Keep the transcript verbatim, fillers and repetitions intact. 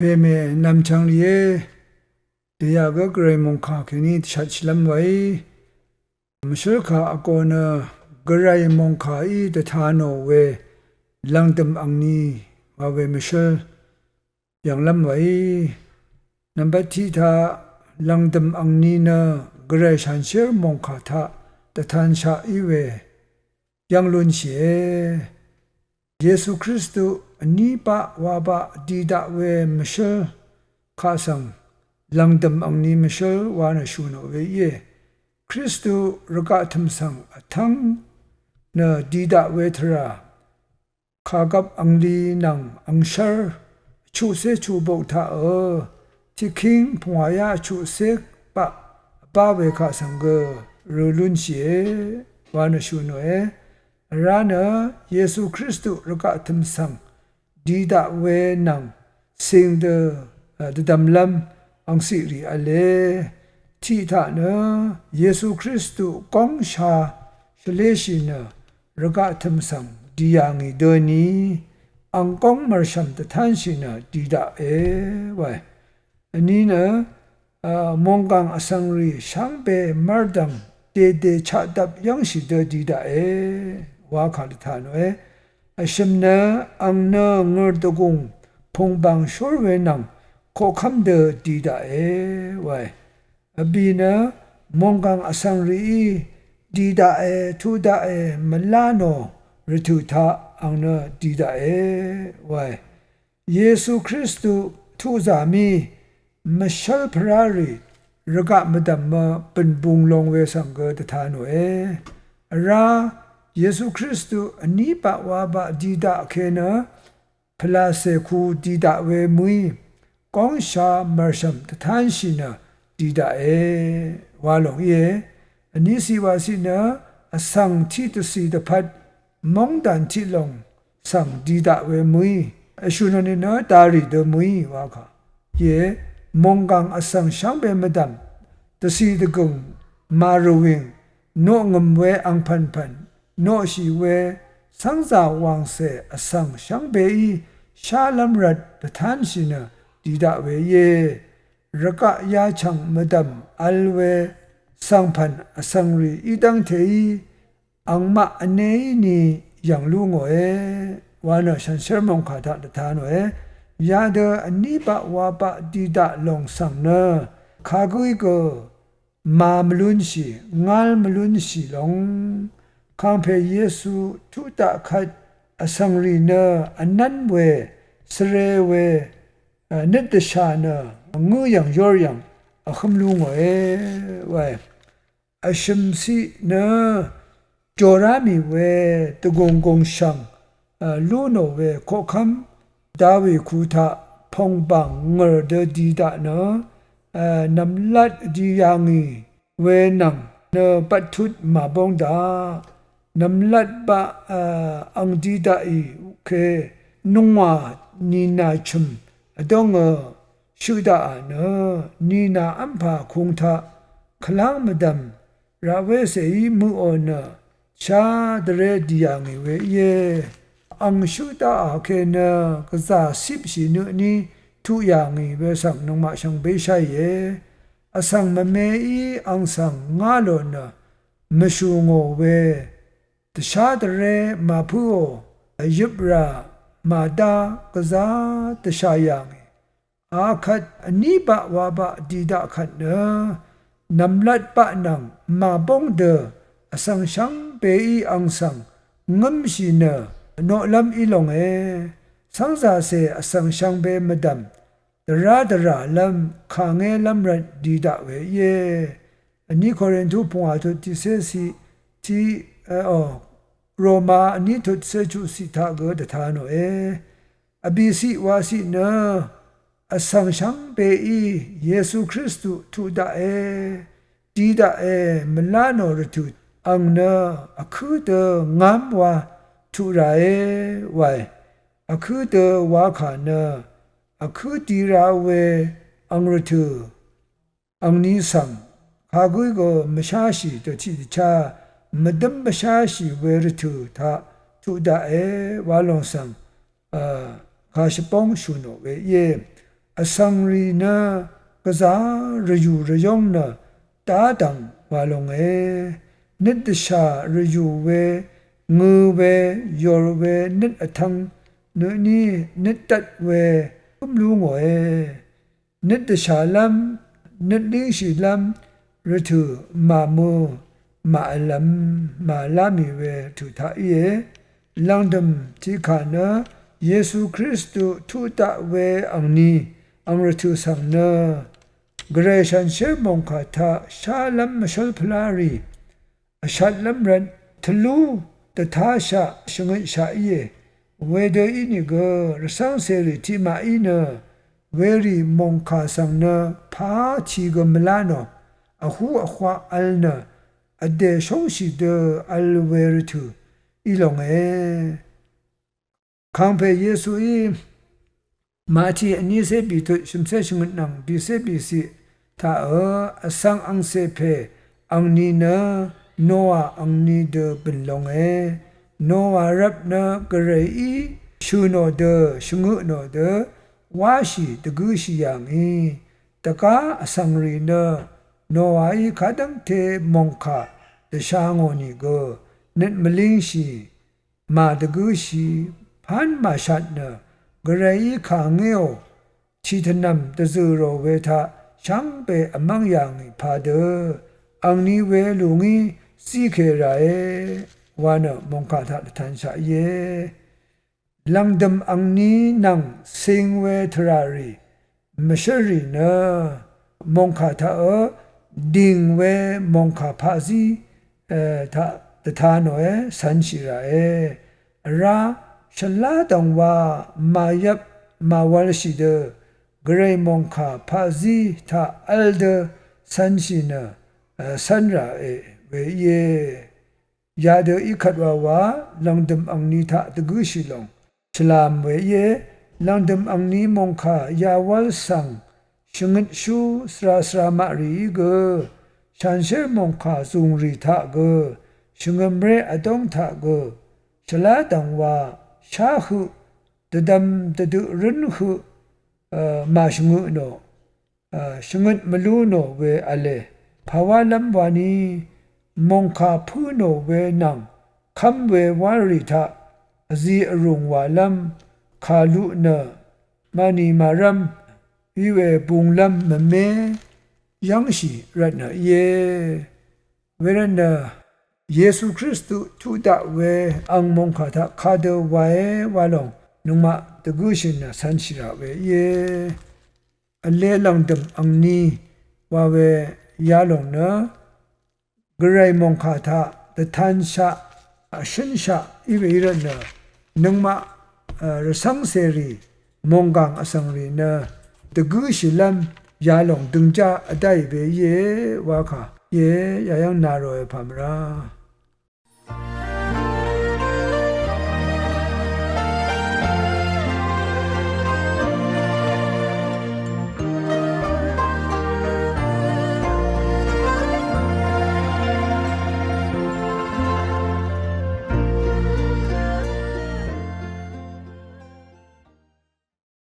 Wemè nv̀mchvng rìé, dèyaq gø gvray mòngkà kèní dvshatshìlv́m waí, mvshǿl kà vgō nø gvray mòngkàí dvta nò we lv̀ngdø̀m angni wa we mvshǿl yv̀nglv́m waí. Nvmbat tiq taq, lv̀ngdø̀m angni nø gvray shanshér mòngkà taq dvtanshaq í we yv́ng lúnshìe. Yesu Kristu vní baq wabaq di daq we mvshǿl kaq svng lv̀ngdø̀m angni mvshǿl wa nø shù nò we íe. Kristu rvgaq tø̀m svng vtv́ng nø di daq we tvrà kàgvp angli nvng angshv́r vchuqcé chuqbok taq ø tiqkíng pungwàyá vchuqcé baq vbá we kaq svng gø rø lúnshìe wa nø shù nòe. Vrá nø Yesu Kristu rvgaq tø̀m svng di daq we nvng cing dø, e, dvdvmlv́m angciq rì v̄le. Tiq taq nø Yesu Kristu góngsha shvléshì nø rvgaq tø̀m svng di yà ngì døni ang góng mv̀rshv̀m dvtánshì nø di daqe wae. Vní nø, a, mònggàng vsvng rì shvngbe mv́rdv̀ng dèdè chaqdvp yv́ngshì dø di daqe wa kà dvta nòe. Vshø̀m nø ang nø ngø̀rdvgùng pùngbàng shór we nvng koqkv́m dø di daqe wae. Vbì nø mònggàng vsvng rìí di daqe, tuq daqe, mvlá nò rvtø̀ taq ang nø di daqe wae. Yesu Kristu tuqzà mí mvshv́l pvrá rì rvgaq mvdv̀mø bø̀n bung long we svng gø dvta nòe. Vrá Yesu Kristu vní baq wabaq di daq ke nø pvlàcè ku di daq we mø̀í góngsha mv̀rshv̀m dvtánshì nø di daqe wa lòng íe. Vní ciq waciq nø vsvng tiqdvcì dvpvt móngdàn tiqlòng svng di daq we mø̀í vshù nò nìnø darì dø mø̀í wa kà íe. Mònggàng vsvng shvngbe mvdv̀m dvcì dvgø̀ng màrvwìng noqngø̀m we angpv̀npv̀n noqshì we cv́ngzà wàngcè vsvng shvngbeí shálv́m rvt dvtánshì nø di daq we íe. Rvgaq yachv̀ng mvdv̀m vl we svngpv̀n vsvng rì í dv́ngteí angmaq vneí ni yv̀ng lú ngòe wa nø shanshér mòngkà taq dvta nòe. Yadø vní baq wabaq di daq lòng svng nø kagǿí gø mà mvlúnshì, ngál mvlúnshì lòng. Kàngpè Yesu tuq daq kvt vsvng rì nø vnv́n we, svre we, e, nøt dvshà nø ngǿ yv̀ng yór yv̀ng vhǿm lú ngòe wae. Vshø̀m ciq nø jòrá mì we dvgùng gùngshv̀ng, e, lú nò we koqkv́m Dawi ku taq pòngbàng ngø̀r dø di daq nø, e, nv̀mlat di yà ngì we nvng nø bvttut màbóng daq. Nv̀mlat baq, e, ang di daqì ke nungwà nìnà chø̀m vdóngø shøq daqà nø nìnà v́mpà kung taq kvláng mvdv̀m raq wécèí møqò nø shá dvré dì yà ngì we íe. Ang shøq daqà ke nø gvzà cipshì nø tní tuq yà ngì we svng nøngmaq shvngbe sháìe. Vsvng mvmeí ang svng ngá lò nø mvshù ngò we dvshá dvré màpǿò, vyøprà màdá gvzá dvshà yà ngì. Akvt vní baq wabaq di daq kvt nø nv̀mlat baq nvng màbóng dø vsvng shvngbeí ang svng ngǿmshì nø noqlv́m í longe. Cv́ngzàcè vsvng shvngbe mvdv̀m dvrá dvràlv́m kàngélv́m rvt di daq we íe. Vní Korintu pungwà tut tiqcé ciq tiq, e, o, Roma vní tut cé chuq ciq taq gø dvta nòe. Vbìciq waciq nø vsvng shvngbeí Yesu Kristu tuq daqe, di daqe, mvlá nò rvtø̀ ang nø vkǿ dø ngám wa tuq ràe wae. Vkǿ dø wa kà nø vkǿ di ra we ang rvtø̀ angni svng kagǿí gø mvsháshì dø tiqdvchá mvdǿm mvsháshì we rvtø̀ taq tuq daqe wa lòng svng, e, kàshvbóng shù nò we íe. vsvng rì nø gvzà rvyù rvyóng nø dádv̀ng wa longe. Nøt dvshà rvyù we, ngø we, yòr we, nøt vtvng nø ní nøt dvt we gǿm lú ngòe. Nøt dvshàlv́m, nøt língshìlv́m rvtø̀ màmø màvlvm màvlá mì we rvtø̀ taq íe. Lv̀ngdø̀m tiqkà nø Yesu Kristu tuq daq we angni ang rvtø̀ svng nø Gvray shànshér mòngkà taq shálv́m mvshǿl pvlá rì vshatlv́m rvt tvlú dvtáshaq shvngøtshaq íe. Wedø ínìgø rvcv́ngcèrì tiqmaqí nø werì mòngkà svng nø pà tì gø mvlá nò, vhú vhwaq vl nø vdè shóngshì dø vl we rvtø̀ í longe. Kàngpè Yesuí Mati vnícé bìtut shø̀mcé shvngøt nvng bìcé bìciq taqø vsvng angcè pè angni nø Noa angni dø bø̀n longe. Noa rvp nø Gvrayí shø̀ nò dø shvngøt nò dø wáshì dvgǿshì yà ngì. Dvgá vsvng rì nø Noaí kadv́ngte mòngkà dvsha ngò nìgø nøt mvlíngshì màdvgǿshì pán màshat nø Gvrayí kà ngéò tì tvnv̀m dvzø̀ rò we taq shvngbe vmv́ng yà ngì padø angni we lù ngí zíkè ràe wa nø mòngkà taq dvtanshaq íe. Lv̀ngdø̀m angni nvng cing we tvrà rì mvshǿl rì nø mòngkà taqø dìng we mòngkà paqzí taq dvta nòe cv̄nshì ràe. Vrá shvlá dv̀ngwa màyvp màwv̄lshì dø Gvray mòngkà paqzí taq vl dø cv̄nshì nø cv́n ràe we íe. Yadø í kvt wawa lv̀ngdø̀m angni taq dvgǿshì lòng shvlá we íe. Lv̀ngdø̀m angni mòngkà yawv́l svng shvngøtshú svra svra maqrìí gø shànshér mòngkà zùngrì taq gø shvngø̀mré vdóng taq gø shvlá dv̀ngwa shá høq dvdvm dvdøq rǿn høq màshvngøt nò shvngøt mvlú nò we v̄le. Pàwálv́m wani mòngkà pǿ nò we nvng kv́m we wárì taq vzi vrùng wàlv́m kàluq nø mànì màrv́m í we bunglv́m mvmé yv́ngshì rvtnø íe. Wervtnø Yesu Kristu tuq daq we ang mòngkà taq kadø wae wa lòng nøngmaq dvgǿshì nø cv̄nshì rà we íe. Vle lv̀ngdø̀m angni wa we yalòng nø Gvray mòngkà taq dvtanshaq vshǿnshaq í we í rvtnø nøngmaq rvcv́ngcèrì mònggàng vsvng rì nø dvgǿshìlv́m yalòng døngjá vdáì we íe wa kà íe. Yayv́ng na ròe pà mvrá